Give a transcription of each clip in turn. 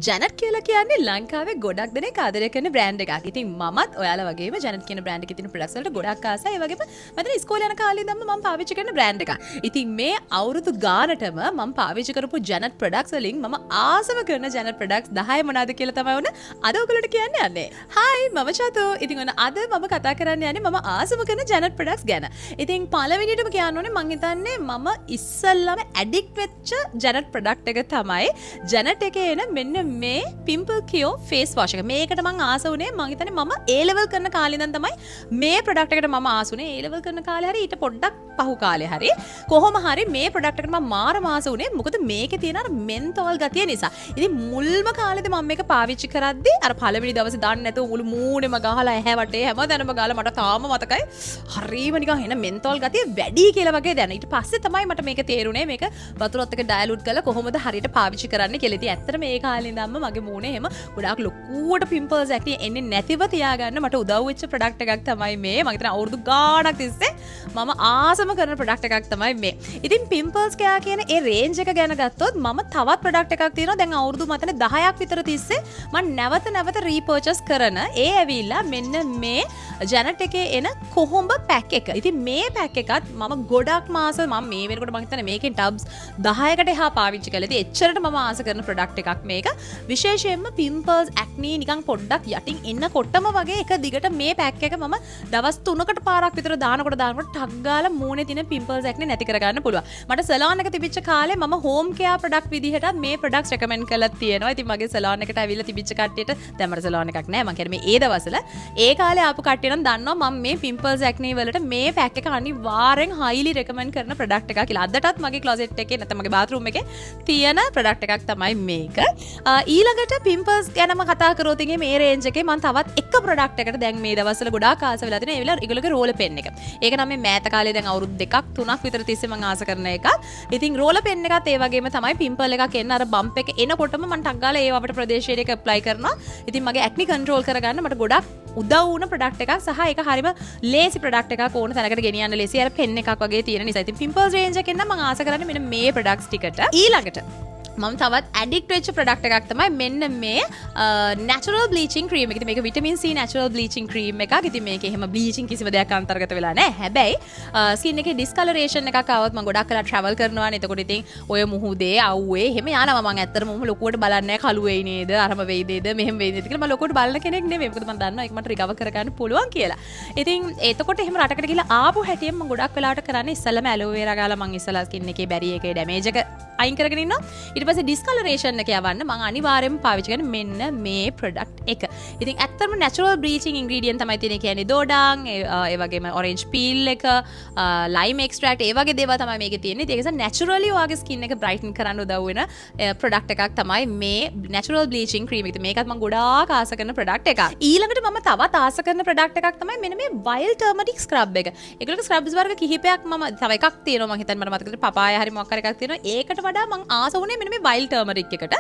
ජැනට් කියලා කියන්නේ ලංකාවේ ගොඩක් දෙනෙක් ආදරය කරන බ්‍රෑන්ඩ් එකක්. ඉතින් මමත් ඔයාලා වගේම ජැනට් කියන බ්‍රෑන්ඩ් එකේ තියෙන ප්‍රොඩක්ට්ස් වලට ගොඩක් ආසයි. ඒ වගේම මම හිතන්නේ ඉස්කෝලේ යන කාලේ ඉඳන්ම මම පාවිච්චි කරන බ්‍රෑන්ඩ් එකක්. ඉතින් මේ අවුරුදු ගානටම මම පාවිච්චි කරපු ජැනට් ප්‍රොඩක්ට්ස් වලින් මම ආසම කරන ජැනට් ප්‍රොඩක්ට්ස් 10 මොනවාද කියලා තමයි ඔන්න අද ඔයගොල්ලන්ට කියන්න යන්නේ. හායි, මම චතු. ඉතින් ඔන්න අද මම කතා කරන්න යන්නේ මම ආසම කරන ජැනට් ප්‍රොඩක්ට්ස් ගැන. ඉතින් පළවෙනියටම කියන්න ඕනේ, මං හිතන්නේ මම ඉස්සල්ලාම ඇඩික්ට් වෙච්ච ජැනට් ප්‍රොඩක්ට් එක තමයි ජැනට් එකේ එන මෙන්න මේ පිම්පල් කියෝ ෆේස් වොෂ් එක. මේකට මං ආස වුණේ මං හිතන්නේ මම ඒ ලෙවල් කරන කාලේ ඉඳන් තමයි මේ ප්‍රොඩක්ට් එකට මම ආස වුණේ. ඒ ලෙවල් කරන කාලේ හරි ඊට පොඩ්ඩක් පහු කාලේ හරි කොහොම හරි මේ ප්‍රොඩක්ට් එකට මම මාරම ආස වුණේ. මොකද මේකේ තියෙන අර මෙන්තෝල් ගතිය නිසා. ඉතින් මුල්ම කාලේදී මම මේක පාවිච්චි කරද්දි අර පළවෙනි දවසේ දන්නේ නැතුව මුළු මූණෙම ගහලා, ඇහැ වටේ හැම තැනම ගහලා, මට තාම මතකයි හරීම නිකන් එන මෙන්තෝල් ගතිය වැඩි කියලා වගේ දැන. ඊට පස්සේ තමයි මට මේක තේරුනේ මේක වතුරත් එක්ක ඩයලූට් කරලා කොහොමද හරියට පාවිච්චි කරන්න කියලා. ඉතින් ඇත්තටම ඒ කාලේ ඉඳන්ම මගේ මූණේ එහෙම ගොඩාක් ලොකුවට පිම්පල්ස් ඇක්නි එන්නේ නැතිව තියාගන්න මට උදව් වෙච්ච ප්‍රොඩක්ට් එකක් තමයි මේ. මම හිතන්නේ අවුරුදු ගාණක් තිස්සේ මම ආසම කරන ප්‍රොඩක්ට් එකක් තමයි මේ. ඉතින් පිම්පල්ස් කෙයා කියන ඒ රේන්ජ් එක ගැන ගත්තොත් මම තවත් ප්‍රොඩක්ට් එකක් තියෙනවා. දැන් අවුරුදු මතනේ 10ක් විතර තිස්සේ මම නැවත නැවත රීපර්චේස් කරන ඒ ඇවිල්ලා මෙන්න මේ ජැනට් එකේ එන කොහොඹ පැක් එක. ඉතින් මේ පැක් එකත් මම ගොඩක් මාස, මම මේ වෙනකොට මං හිතන්නේ මේකෙන් ටබ්ස් 10කට එහා පාවිච්චි කළා. ඉතින් එච්චරට මම ආස කරන ප්‍රොඩක්ට් එකක් මේක. විශේෂයෙන්ම පිම්පල්ස්, ඇක්නි නිකන් පොඩ්ඩක් යටින් එන්නකොටම වගේ එක දිගට මේ පැක් එක මම දවස් 3කට පාරක් විතර දානකොට දානකොට ටක් ගාලා මූණේ තියෙන පිම්පල්ස්, ඇක්නි නැති කරගන්න පුළුවන්. මට සලෝන් එක තිබිච්ච කාලේ මම හෝම් කෙයාර් ප්‍රොඩක්ට් විදිහටත් මේ ප්‍රොඩක්ට්ස් රෙකමෙන්ඩ් කරලා තියෙනවා. ඉතින් මගේ සලෝන් එකට ඇවිල්ලා තිබිච්ච කට්ටියට, දැන් මට සලෝන් එකක් නෑ. මං කියන්නේ මේ ඒ දවස්වල ඒ කාලේ ආපු කට්ටිය නම් දන්නවා මම මේ පිම්පල්ස්, ඇක්නි වලට මේ පැක් එක අනිවාර්යෙන් හයිලි රෙකමෙන්ඩ් කරන ප්‍රොඩක්ට් එකක් කියලා. අදටත් මගේ ක්ලොසෙට් එකේ නැත්නම් මගේ බාත්රූම් එකේ තියෙන ප්‍රොඩක්ට් එකක් තමයි මේක. ඊළඟට පිම්පල්ස් ගැනම කතා කරොත් ඉතින් මේ රේන්ජ් එකේ මම තවත් එක ප්‍රොඩක්ට් එකට දැන් මේ දවස්වල ගොඩාක් ආස වෙලා තියෙනවා. ඒ වෙලාව ඒගොල්ලෝගේ රෝලර් පෙන් එක. ඒක නම් මේ මෑත කාලේ දැන් අවුරුදු 2ක් 3ක් විතර තිස්සේ මම ආස කරන එකක්. ඉතින් රෝලර් පෙන් එකත් ඒ වගේම තමයි. පිම්පල් එකක් එන්න අර බම්ප් එක එනකොටම මම ටක් ගාලා ඒ වපට ප්‍රදේශයට එක ඇප්ලයි කරනවා. ඉතින් මගේ ඇක්නි කන්ට්‍රෝල් කරගන්න මට ගොඩක් උදව් වුණ ප්‍රොඩක්ට් එකක් සහ ඒක හරිම ලේසි ප්‍රොඩක්ට් එකක්, ඕන තැනකට ගෙනියන්න ලේසි අර පෙන් එකක් වගේ තියෙන නිසා. ඉතින් පිම්පල්ස් රේන්ජ් එකෙන් නම් මම ආස කරන්නේ මෙන්න මේ ප්‍රොඩක්ට්ස් ටිකට. ඊළඟට මම තවත් ඇඩික්ට් වෙච්ච ප්‍රොඩක්ට් එකක් තමයි මෙන්න මේ නැචරල් බ්ලීචින් ක්‍රීම් එක. ඉතින් මේක vitamin C natural bleaching cream එකක්. ඉතින් මේකේ එහෙම බ්ලීචින් කිසිම දෙයක් අන්තර්ගත වෙලා නැහැ. හැබැයි ස්කින් එකේ ඩිස්කලරේෂන් එකක් ආවොත්, මම ගොඩක් වෙලා ට්‍රැවල් කරනවානේ. එතකොට ඉතින් ඔය මුහුදේ අවුවේ එහෙම යනවා. මම ඇත්තටම ඔහොම ලොකුවට බලන්නේ නැහැ කළු වෙයි නේද, අරම වෙයි නේද, මෙහෙම වෙයි නේද කියලා මම ලොකුවට බලන කෙනෙක් නෙමෙයි. මොකද මම දන්නවා ඒක මට රිකවර් කරගන්න පුළුවන් කියලා. ඉතින් එතකොට එහෙම රටකට ගිහලා ආපු හැටියෙන් මම ගොඩක් වෙලාවට කරන්නේ ඉස්සෙල්ලම ඇලෝවේරා ගාලා මං ඉස්සෙල්ලා ස්කින් එකේ බැරියර් එකේ ඩැමේජ් එක අයින් කරගෙන ඉන්නවා. ඊට පස්සේ ඩිස්කලරේෂන් එක යවන්න මං අනිවාර්යයෙන්ම පාවිච්චි කරන්නේ මෙන්න මේ ප්‍රොඩක්ට් එක. ඉතින් ඇත්තටම නැචරල් බ්ලීචින් ඉන්ග්‍රීඩියන්ට් තමයි තියෙන්නේ. කියන්නේ දෝඩං, ඒ වගේම ඔරෙන්ජ් පීල් එක, ලයිම් එක්ස්ට්‍රැක්ට්, ඒ වගේ දේවල් තමයි මේකේ තියෙන්නේ. ඉතින් ඒක නිසා නැචරලි ඔයාගේ ස්කින් එක බ්‍රයිටන් කරන්න උදව් වෙන ප්‍රොඩක්ට් එකක් තමයි මේ නැචරල් බ්ලීචින් ක්‍රීම් එක. ඉතින් මේකත් මං ගොඩාක් ආස කරන ප්‍රොඩක්ට් එකක්. ඊළඟට මම තවත් ආස කරන ප්‍රොඩක්ට් එකක් තමයි මෙන්න මේ වයිල්ඩ් ටර්මරික් ස්ක්‍රබ් එක. ඒගොල්ලෝගේ ස්ක්‍රබ්ස් වර්ග කිහිපයක් මම, තව එකක් තියෙනවා මං හිතන්නේ මට මතකද පපාය හරි මොකක් හරි එකක් තියෙනවා. ඒකට වඩා මං ආස වුණේ මෙන්න මේ වයිල්ඩ් ටර්මරික් එකට.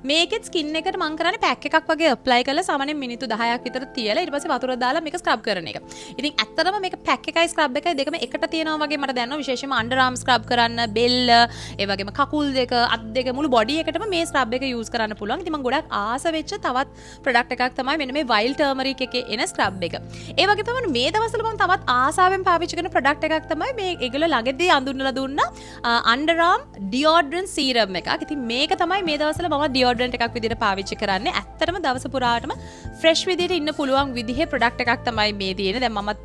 මේකෙත් ස්කින් එකට මං කරන්නේ පැක් එකක් වගේ ඇප්ලයි කරලා සාමාන්‍යයෙන් මිනිත්තු 10ක් විතර තියලා ඊට පස්සේ වතුර දාලා මේක ස්ක්‍රබ් කරන එක. ඉතින් ඇත්තටම මේක පැක් එකයි ස්ක්‍රබ් එකයි දෙකම එකට තියෙනවා වගේ මට දැනෙනවා. විශේෂයෙන්ම අන්ඩර් ආර්ම් ස්ක්‍රබ් කරන්න, බෙල්ල, ඒ වගේම කකුල් දෙක, අත් දෙක, මුළු බොඩි එකටම මේ ස්ක්‍රබ් එක යූස් කරන්න පුළුවන්. ඉතින් මං ගොඩක් ආස වෙච්ච තවත් ප්‍රොඩක්ට් එකක් තමයි මෙන්න මේ වයිල්ඩ් ටර්මරික් එකේ එන ස්ක්‍රබ් එක. ඒ වගේ තමයි මේ දවස්වල මම තවත් ආසාවෙන් පාවිච්චි කරන ප්‍රොඩක්ට් එකක් තමයි මේ ඒගොල්ලෝ ළඟදී අඳුන්වලා දුන්න අන්ඩර් ආර්ම් ඩියෝඩරන්ට් සීරම් එකක්. ඉතින් මේක තමයි මේ දවස්වල මම ඩියෝඩරන්ට් එකක් විදිහට පාවිච්චි කරන්නේ. ඇත්තටම දවස පුරාටම ෆ්‍රෙෂ් විදිහට ඉන්න පුළුවන් විදිහේ ප්‍රොඩක්ට් එකක් තමයි මේ තියෙන්නේ. දැන් මමත්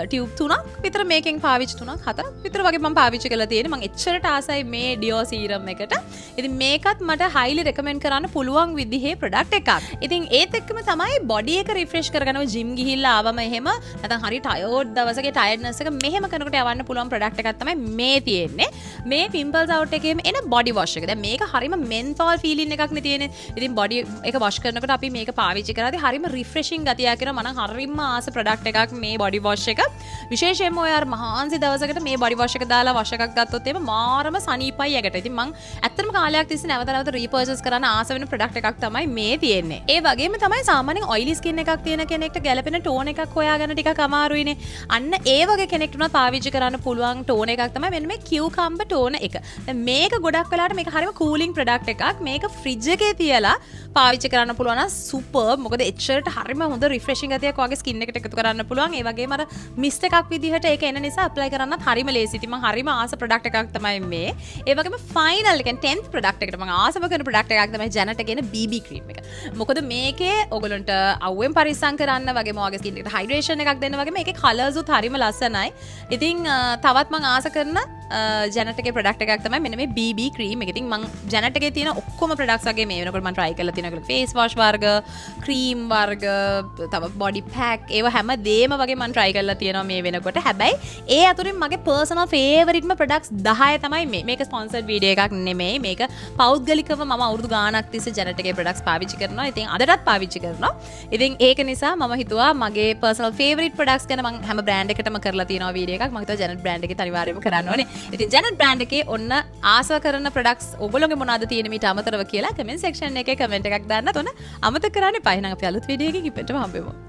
ටියුබ් තුනක් විතර මේකෙන් පාවිච්චි, තුනක් හතරක් විතර වගේ මම පාවිච්චි කරලා තියෙන්නේ. මං එච්චරට ආසයි මේ ඩියෝ සීරම් එකට. ඉතින් මේකත් මට හයිලි රෙකමෙන්ඩ් කරන්න පුළුවන් විදිහේ ප්‍රොඩක්ට් එකක්. ඉතින් ඒත් එක්කම තමයි බොඩි එක රිෆ්‍රෙෂ් කරගන්න ඔය ජිම් ගිහිල්ලා ආවම එහෙම නැත්නම් හරි ටයර්ඩ් දවසක ටයර්ඩ්නස් එක මෙහෙම කරනකොට යවන්න පුළුවන් ප්‍රොඩක්ට් එකක් තමයි මේ තියෙන්නේ. මේ පිම්පල්ස් අවුට් එකේම එන බොඩි වොෂ් එක. දැන් මේක හරිම මෙන්තෝල් ෆීලින් එකක් නේ තියෙන්නේ. ඉතින් බොඩි එක වොෂ් කරනකොට අපි මේක පාවිච්චි කරද්දී හරිම රිෆ්‍රෙෂින් ගතියක් එනවා. මම නම් හරිම ආස ප්‍රොඩක්ට් එකක් මේ බොඩි වොෂ් එක. විශේෂයෙන්ම ඔය අර මහාන්සි දවසකට මේ බොඩි වොෂ් එක දාලා වොෂ් එකක් ගත්තොත් එහෙම මාරම සනීපයි ඇඟට. ඉතින් මං ඇත්තටම කාලයක් තිස්සේ නැවත නැවත රීපර්චේස් කරන්න ආස වෙන ප්‍රොඩක්ට් එකක් තමයි මේ තියෙන්නේ. ඒ වගේම තමයි සාමාන්‍යයෙන් ඔයිලි ස්කින් එකක් තියෙන කෙනෙක්ට ගැලපෙන ටෝනර් එකක් හොයාගන්න ටිකක් අමාරුයිනේ. අන්න ඒ වගේ කෙනෙක්ට උනත් පාවිච්චි කරන්න පුළුවන් ටෝනර් එකක් තමයි මෙන්න මේ කියුකම්බර් ටෝනර් එක. දැන් මේක ගොඩක් වෙලාවට මේක හරිම කූලින් කූලින් ප්‍රොඩක්ට් එකක්. මේක ෆ්‍රිජ් එකේ තියලා පාවිච්චි කරන්න පුළුවන් නම් සුපර්. මොකද එච්චරට හරිම හොඳ රිෆ්‍රෙෂින් ගතියක් ඔයාගේ ස්කින් එකට එකතු කරන්න පුළුවන්. ඒ වගේම අර මිස්ට් එකක් විදිහට ඒක එන නිසා ඇප්ලයි කරන්නත් හරිම ලේසි. ඉතින් මං හරිම ආස ප්‍රොඩක්ට් එකක් තමයි මේ. ඒ වගේම ෆයිනල්, ඒ කියන්නේ 10th product එකට මං ආසම කරන ප්‍රොඩක්ට් එකක් තමයි ජැනට් කියන BB cream එක. මොකද මේකේ ඔයගොල්ලන්ට අවුවෙන් පරිස්සම් කරන්න වගේම ඔයාගේ ස්කින් එකට හයිඩ්‍රේෂන් එකක් දෙන්න වගේම මේකේ කලර්ස් උත් හරිම ලස්සනයි. ඉතින් තවත් මං ආස කරන ජැනට් එකේ ප්‍රොඩක්ට් එකක් තමයි මෙන්න මේ BB cream එක. ඉතින් මං ජැනට් එකේ තියෙන ඔක්කොම ප්‍රොඩක්ට්ස් වගේ මේ වෙනකොට මං try කරලා තියෙනවා. ෆේස් වොෂ් වර්ග, ක්‍රීම් වර්ග, තව බොඩි පැක්, ඒව හැම දේම වගේ මං try කරලා තියෙනවා මේ වෙනකොට. හැබැයි ඒ අතුරින් මගේ පර්සනල් ෆේවරිට්ම ප්‍රොඩක්ට්ස් 10 තමයි මේ. මේක ස්පොන්සර්ඩ් වීඩියෝ එකක් නෙමෙයි. මේක පෞද්ගලිකව මම අවුරුදු ගාණක් තිස්සේ ජැනට් එකේ ප්‍රොඩක්ට්ස් පාවිච්චි කරනවා. ඉතින් අදටත් පාවිච්චි කරනවා. ඉතින් ඒක නිසා මම හිතුවා මගේ පර්සනල් ෆේවරිට් ප්‍රොඩක්ට්ස් ගැන මං හැම බ්‍රෑන්ඩ් එකටම කරලා තියෙනවා වීඩියෝ එකක්. මං හිතුවා ජැනට් බ්‍රෑන්ඩ් එකේ අනිවාර්යයෙන්ම කරන්න ඕනේ. ඉතින් ජැනට් බ්‍රෑන්ඩ් එකේ ඔන්න ආස කරන ප්‍රොඩක්ට්ස් ඔයගොල්ලෝගේ මොනවද තියෙන්නේ මීට අමතරව කියලා කමෙන්ට් සෙක්ෂන් එකේ කමෙන්ට් එකක් දාන්න. ඔන්න අමතක කරන්න එපා. එහෙනම් අපි අලුත් වීඩියෝ එකකින් ඉක්මනටම හම්බෙමු.